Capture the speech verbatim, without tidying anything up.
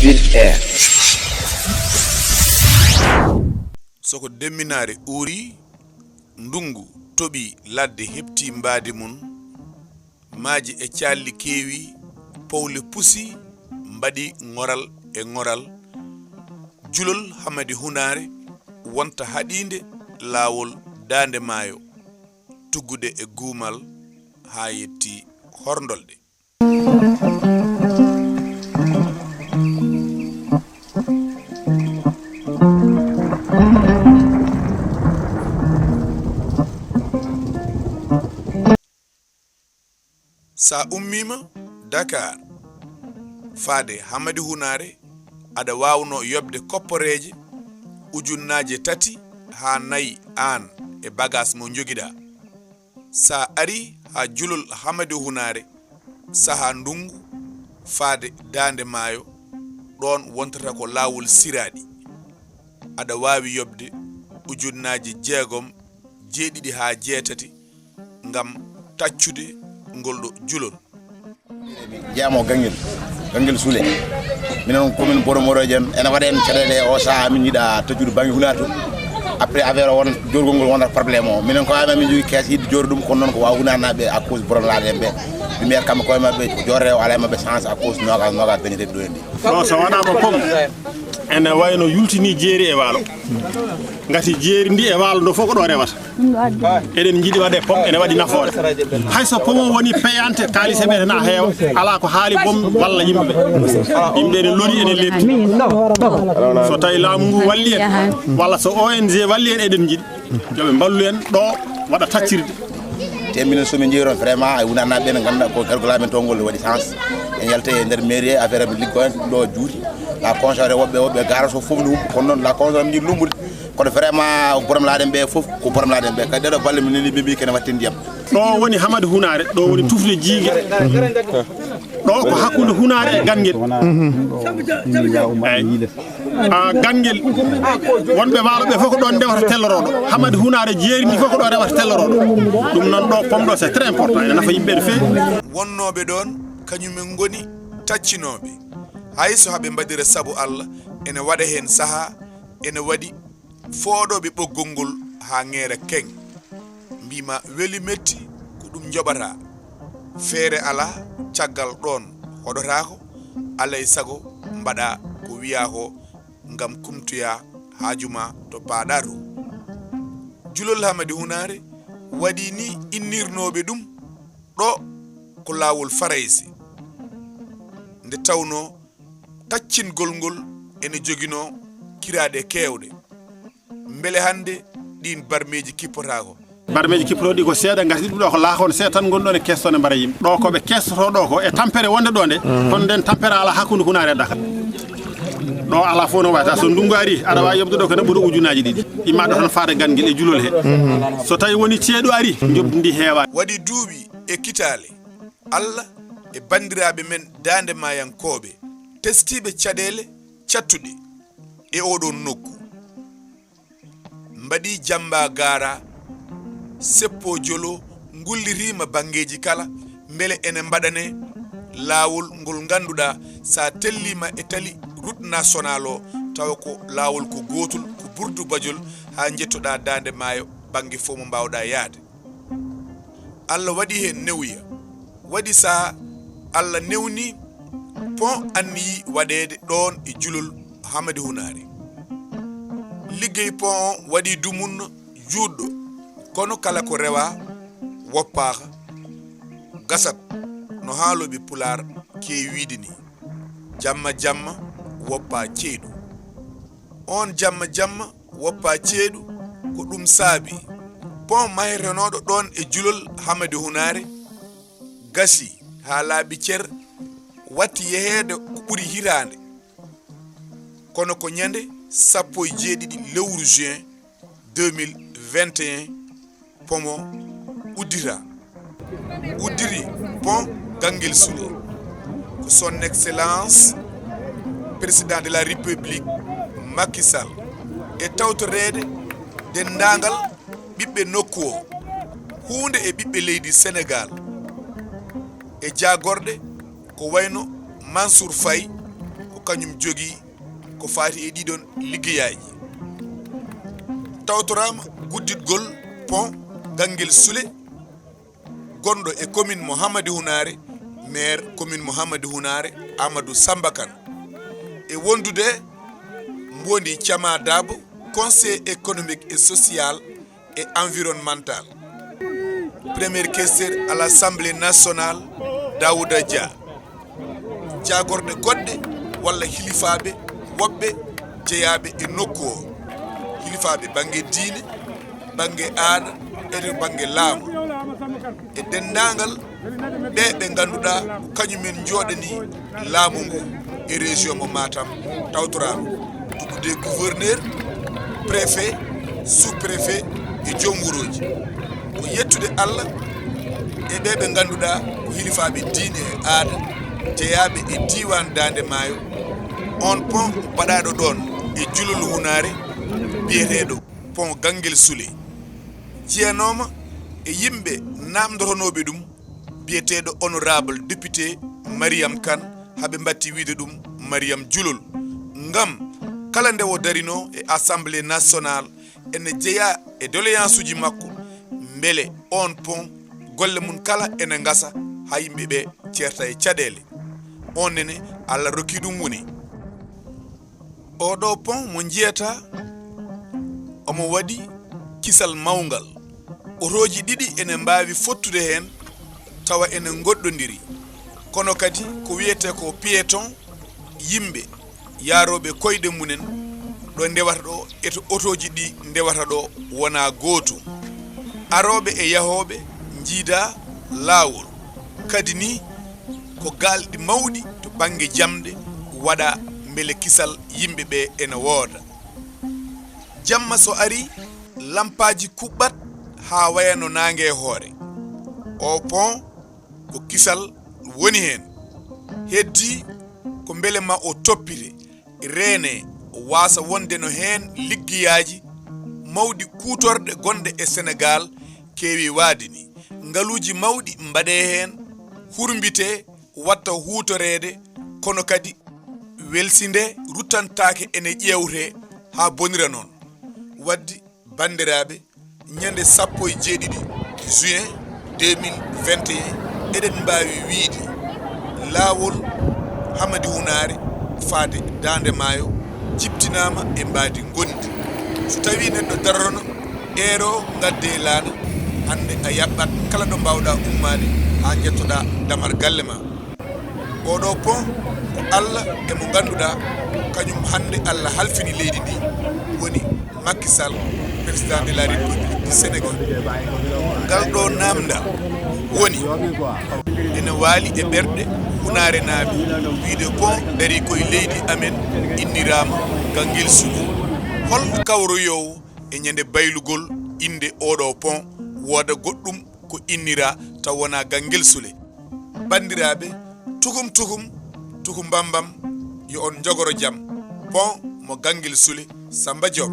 Bel Air. So ko demminaare uurii, ndunngu toɓii, ladde heɓtii mbaadi mum, maaje e caalli keewii, powle pusii, mbaɗii ŋoral e ŋoral, julol Hamadi Hunaare wonta haɗiinde laawol Daande Maayo, tuggude e Guumal haa yettii Horndolde. Sa ummiima Dakar faade Hamadi Hunaare, aɗa waawnoo yoɓde kopporeeje ujunnaaje tati haa nayi aan e bagaas mo njogiɗaa. Sa arii haa julol Hamadi Hunaare, sahaa ndunngu faade Daande Maayo, ɗoon wontata ko laawol siraɗi. Aɗa waawi yoɓde ujunnaaje jeegom, jeeɗiɗi haa jeetati ngam taccude ngol ɗo julol. Jeyaama o Ganngel, Ganngel Sule. Minen commune Bodo Moroje en, ene waɗa en caɗeele o sahaa min njiɗa taccude bannge Hunaare to. Après affaire o won jorgol ngol wonata problème o. Minen ko amen min jogii kees yiɗde joorde ɗum, kono noon ko waaw Hunaare naaɓe à cause borom laaɗe en ɓe. Lumière kamɓe koye maɓɓe ko joorde o alaa e maɓɓe chance à cause noogaas noogaas dañeteeɓe ɗo en ɗi. Ɗo so waɗaama pom ene wayno yultini jeeri e waalo. Ngati jeeri ndi e waalo ndo fof ko ɗo rewata. Eɗen njiɗi waɗe pom ene waɗi nafoore. Hay so pom o woni payante, kaalis heɓete na heewa. Alaa ko haali boom walla yimɓe. Yimɓe ene lori, ene leeɓti. So tawi laamu ngu walli en walla so O N G walli en, eɗen njiɗi yoɓe mballu en ɗo waɗa taccirde. Te minen somin jeeyi toon vraiment e Hunaare naaɓe ɓe, ngannduɗaa ko hergolaaɓe men toon ngol waɗi chance. En yalta e nder mairie affaire aɓe liggo en ɗo juuti. La conscience woɓɓe woɓɓe gara so fof no huɓɓi, kono noon la conscience min lumbude. Kono vraiment borom laaɗe ɓe fof ko borom laaɗe ɓe, kadi ɗeɗo balle mi nani ɓe mbi kene watte ndiyam. Ɗo woni Hamadi Hunaare, ɗo woni tufde jiige. Ɗo ko hakkunde Hunaare e Ganngel. Eyi. A Ganngel, wonɓe waalo ɓe fof ko ɗon ndewata tellorooɗo. Hamadi Hunaare jeeri ndi fof ko ɗo rewata tellorooɗo. Ɗum noon ɗo pom ɗo c'est très important, ene nafa yimɓe no feewi. Wonnooɓe ɗoon kañumen ngoni taccinooɓe, hay so haɓe mbaɗira sabu Alla, ene waɗa heen sahaa ene waɗi fooɗooɓe ɓoggol ngol haa ŋeera keŋ, mbiima weli metti ko ɗum njoɓata, feere alaa, caggal ɗoon hoɗotaako, alaa e sago mbaɗaa ko wiyaa ko ngam kumtoyaa haaju maa to paaɗaa to. Julol Hamadi Hunaare waɗi ni innirnooɓe ɗum ɗo ko laawol Farayse, nde tawnoo taccingol ngol ene joginoo kiraaɗe keewɗe. Mbele hannde ɗiin barmeeji kippotaako? Barmeeji kippotooɗi ko seeɗa, ngati ɗum ɗo ko laakon seeɗa tan ngoni ɗon e kees toon e mbara yimɓe. Ɗo ko ɓe keestotoo ɗo ko e tampere wonde ɗo nde, kono nden tampere alaa hakkunde Hunaare e Dakar. Ɗo alaa fof no wayata, so ndunngu arii, aɗa waawi yoɓde ɗo ko ene ɓura ujunnaaji ɗiɗi. Imma ɗo tan faade Ganngel e julol he. So tawi woni ceeɗu arii, njoɓdi ndi heewaani. Waɗi duuɓi e kitaale, Alla e banndiraaɓe men daande maayankooɓe teskiiɓe caɗeele cattuɗe e oɗoon nokku. Mbaɗii jammbaa gaaraa, seppoo joloo, ngulliriima banngeeji kala, mbele ene mbaɗanee laawol ngol ngannduɗaa, so a telliima e tali route nationale o, tawa ko laawol ko gootol, ko Burdu Bajol, haa njettoɗaa daande maayo, bannge fof mo mbaawɗaa yahde. Alla waɗi heen newuya. Waɗi sahaa Alla newni pont anniyii waɗeede ɗoon e julol Hamadi Hunaare. Liggey pont o waɗii dumunna juutɗo, kono kala ko rewaa woppaaka, gasat, no haalooɓe Pulaar keewi wiyde nii, jamma jamma woppaa ceyɗu. Oon jamma jamma woppaa ceeɗu, ko ɗum saabii pont mahetenooɗo ɗoon e julol Hamadi Hunaare gasii haa laaɓi cer, watti yeheede ko ɓuri hitaande. Kono ko ñande sappo e jeeɗiɗi lewru juin deux mille vingt et un pont o uddita. Udditi pont Ganngel Sule ko Son Excellence Président de la République Macky Sall e tawtoreede denndaangal ɓiɓɓe nokku o, huunde e ɓiɓɓe leydi Senegaal e jaagorɗe ko wayno Mansour Faye, ko kañum jogii ko faati e ɗiɗon liggeyaaji. Tawtoraama gudditgol pont Ganngel Sule, gonɗo e commune mo Hamadi Hunaare, maire commune mo Hamadi Hunaare, Amadou Samba Kane, e wondude Mbondi Cama Dabo, conseil économique et social et environnemental, premier questeur à l'Assemblée nationale, Daouda Dia, jaagorɗe goɗɗe walla hilifaaɓe woɓɓe jeyaaɓe e nokku o, hilifaaɓe bannge diine, bannge aada, e to bannge laamu, e denndaangal ɓe ɓe ngannduɗaa ko kañumen njooɗani laamu ngu e région mo Matam, tawtoraama tuggude gouverneur, préfet, sous-préfet e joom wurooji. Ko yettude Allah e ɓe ɓe ngannduɗaa ko hilifaaɓe diine e aada jeyaaɓe e diiwaan Daande Maayo, on pont baɗaaɗo ɗoon e Julol Hunaare biyeteeɗo pont Ganngel Sule. Jeyanooma e yimɓe naamndotonooɓe ɗum, biyeteeɗo honorable député Mariam Kane, haa ɓe mbatti wiyde ɗum Mariam Julol. Ngam kala nde o darinoo e Assemblée nationale, ene jeyaa e doléance uji makko, mbele on pont golle mum kala ene ngasa haa yimɓe ɓe ceerta e caɗeele. On nene Allah rokki ɗum woni. Oɗo pont mo njiyata omo waɗi kisal mawngal. Otooji ɗiɗi ene mbaawi fottude heen tawa ene ngoɗɗondiri. Kono kadi ko wiyetee ko piéton, yimɓe yaarooɓe koyɗe mumen ɗo ndewata ɗo e to otooji ɗi ndewata ɗo wonaa gootum. Arooɓe e yahooɓe njiida laawol. Kadi ni ko galɗi mawɗi to bannge jamɗe waɗa mbele kisal yimɓe ɓe ene wooda. Jamma so ari, lampaaji kuɓɓat haa waya no naange e hoore. O pont ko kisal woni heen. Heddi ko mbele ma o toppite, reene, waasa wonde no heen liggeyaaji mawɗi kuutorɗe gonɗe e Senegaal keewi waade ni. Ngaluuji mawɗi mbaɗee heen, hurmbitee, watta huutoreede, kono kadi welsinde ruttantaake ene ƴeewtee haa bonira noon. Wadde banndiraaɓe, ñande sappo e jeeɗiɗi juin deux mille vingt et un, eɗen mbaawi wiyde laawol Hamadi Hunaare faade Daande Maayo jibtinaama e mbaadi ngonndi. So tawii neɗɗo darotono, eero ngadde laana, hannde a yaɓɓat kala ɗo mbaawɗaa ummaade haa njettoɗaa damar galle ma. Oɗo pont ko Allah e mo ngannduɗaa, kañum hannde Allah halfini leydi ndi, woni Macky Sall, président de la République du Sénégal. Ngal ɗo namdal woni ene waali e ɓerɗe Hunaare naaɓe, wiyde pont darii koye leydi amen, inniraama Ganngel Sule. Hol kawroyoowo e ñande baylugol innde oɗo pont wooda goɗɗum ko innira taw wonaa Ganngel Sule? Banndiraaɓe, tukum tukum, tukum mbambam, yo on njogoro jam. Pont mo Ganngel Sule, Samba Diop.